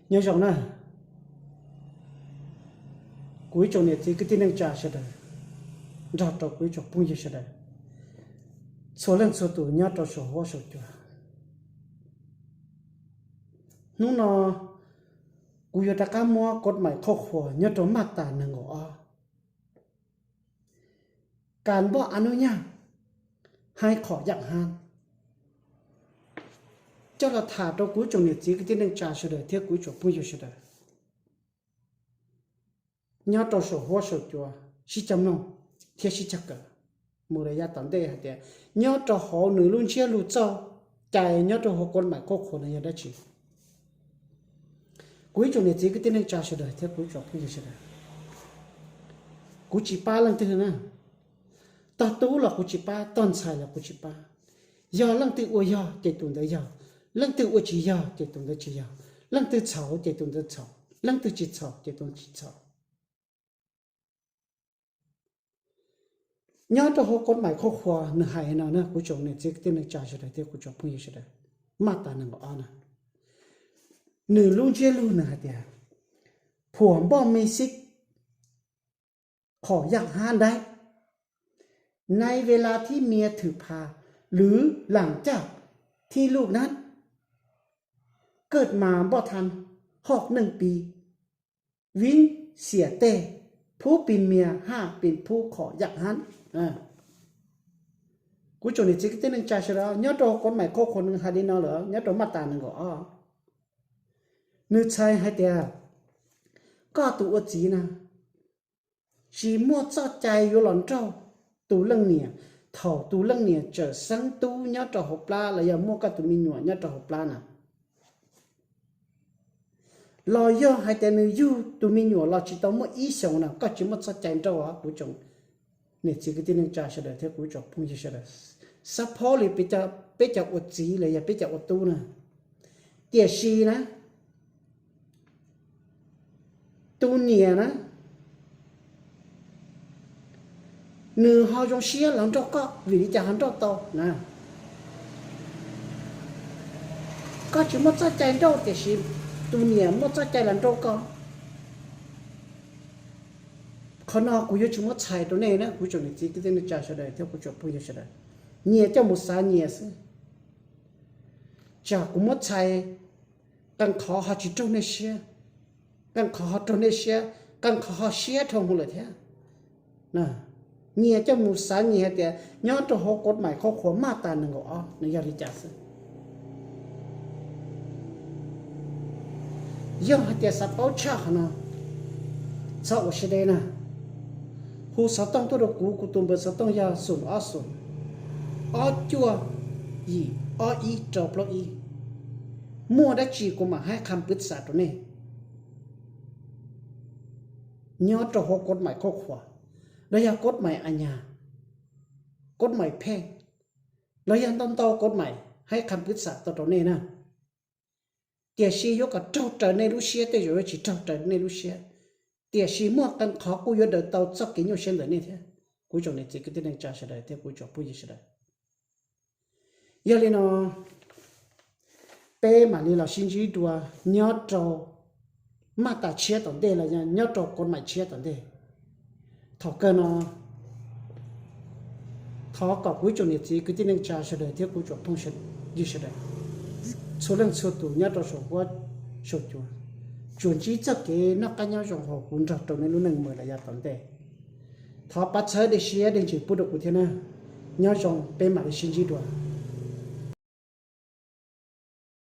Nyob zoo na, kuv ib tsoom niam txiv kwv tij neej tsa sawv daws, nrog rau kuv ib tsoom phooj ywg sawv daws, txhua leej txhua tus nyob rau saum huab saum cua. Hnub no kuv yuav rov qab muab kod maim qhuaj qhuas nyob rau maj tas nees nkaum ob, kas npoj a nub nyaj, hais qhom yam hab, coj los tham rau kuv ib tsoom niam txiv kwv tij neej tsa sawv daws thiab kuv ib tsoom phooj ywg sawv daws nyob rau saum huab saum cua sib cog mloog thiab sib cog kawm mus rau yav tom ntej hais tias nyob rau hauv nws lub ntsiab lus txoj cai nyob rau hauv kod maim qhuaj qhuas no yog dab tsi. Kuv ib tsoom niam txiv kwv tij neej tsa sawv daws thiab kuv ib tsoom phooj ywg sawv daws, kuv tsis pab leej twg na. Tog tub los kuv tsis pab, tog ntxhais los kuv tsis pab. Yog leej twg ua yog ces tus ntawd yog, leej twg ua tsis yog ces tus ntawd tsis yog, leej twg txhaum ces tus ntawd txhaum, leej twg tsis txhaum ces tus ntawd tsis txhaum. Nyob rau hauv kod maim qhuaj qhuas nws hais no na kuv tsoom niam txiv kwv tij neej tsa sawv daws thiab kuv tsoom phooj ywg sawv daws, maj tas nees nkaum ob na, nws lub ntsiab lus nws hais tias ผัวบ่มีสิทธิ์ ขอหย่าร้างได้ ในเวลาที่เมียถือพา หรือหลังจากที่ลูกนั้นเกิดมาบ่ทัน หก หนึ่งปี วินเสียแต่ ผู้เป็นเมียห้ามเป็นผู้ขอหย่าร้าง Kuv tsoom niam txiv kwv tij neej tsa sawv daws, nyob rau kod maim qhuaj qhuas nws hais li no lawm, nyob rau maj tas nees nkaum ob, nws txhais hais tias koj tus ua txiv na, tsis muaj txoj cai yuav los nrauj tus leej niam thaum tus leej niam tseem xeeb tub nyob rau hauv plab los yog muaj koj tus me nyuam nyob rau hauv plab na. Los yog hais tias nws yug tus me nyuam los tsis tau muaj ib xyoos na, koj tsis muaj txoj cai nrauj os kuv tsoom niam txiv kwv tij neej tsa sawv daws thiab kuv tsoom phooj ywg sawv daws. Xab phob li peb cov ua txiv los yog peb cov ua tub na. Tiam sis na, tus niam na, nws ho zoo siab los nrauj koj, vim li cas ho nrauj tau na? Koj tsis muaj txoj cai nrauj tiam sis tus niam muaj txoj cai los nrauj koj. Qhov no kuv yuav tsis muab txhais rau nej na kuv tsoom niam txiv kwv tij neej tsa sawv daws thiab kuv tsoom phooj ywg sawv daws. Nyias coj mus xav nyias xwb. Tsam kuv muab txhais, qee qhov ho tsis raug nej siab, qee qhov ho raug nej siab, qee qhov ho siab dhau hwv lawm thiab. Nyias coj mus xav nyias hais tias nyob rau hauv kod maim qhuaj qhuas maj tas nees nkaum ob nws yog li cas xwb. Yog hais tias xav paub tshaj qhov no, txhob ua siab deb na. Hu xov tooj tuaj rau kuv, kuv tus npawb xov tooj yog xoom ob xoom, ob cuaj yim ob ib rau plaub ib. Muaj dab tsi kuv mam haib qha pwv xam rau nej. Nyob rau hauv kod maim qhuaj qhuas, los yog kod maim a nyas, kod maim pheej, los yog ntau ntau kod maim haib qha pwv xam tau rau nej na. Tiam sis yuav kom raug raws nej lub siab tej zaum yuav tsis raug raws nej lub siab, tiam sis muaj qee qhov kuj yuav daws tau txoj kev nyuaj siab ntawm nej thiab. Kuv tsoom niam txiv kwv tij neej tsa sawv daws thiab kuv tsoom phooj ywg sawv daws, yog li no peb mam li los sib ntsib dua nyob rau maj tas tshiab tom ntej los nyob rau kod maim tshiab tom ntej. Thaum kawg no, thov kom kuv ib tsoom niam txiv kwv tij neej tsa sawv daws thiab kuv tsoom phooj ywg sawv daws, txhua leej txhua tus nyob rau saum huab saum cua, tsuas ntsib txoj kev noj qab nyob zoo hauv kuv nrog rau nej lub neej mus los yav tom ntej. Thov pab txhawb dej siab dej ntsws pub rau kuv thiab na. Nyob zoo, peb mam li sib ntsib dua.